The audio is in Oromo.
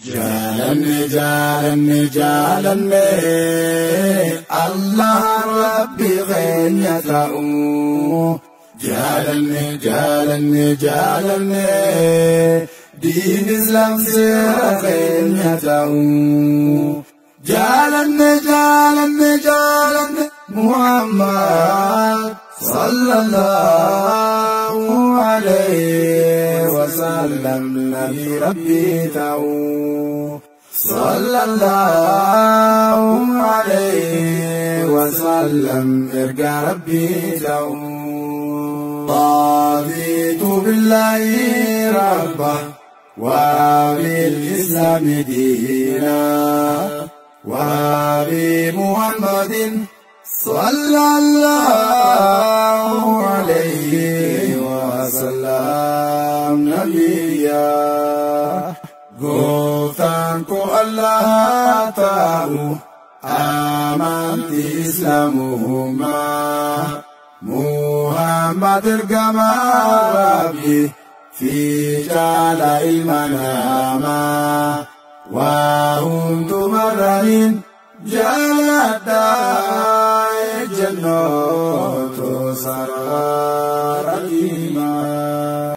Jaalanne jaalanne jaalanne Allah Rabbi keenya ta'u. Jaalanne jaalanne jaalanne diin Islaam seera keenya ta'u. Jaalanne jaalanne jaalanne Muhammad sallallahu alayhi wasallam nabi Rabbi ta'u. Sallallahu alayhi wasallam erga Rabbi ta'u. رضيت بالله ربا وبالإسلام دينا وبمحمد صلى الله عليه وسلم نبيا. Gooftaan koo Allah ta'u amantii Islaamummaa Muhammad ergamaa Rabbi fi caala ilma namaa waa hundumarraniin jaaladha.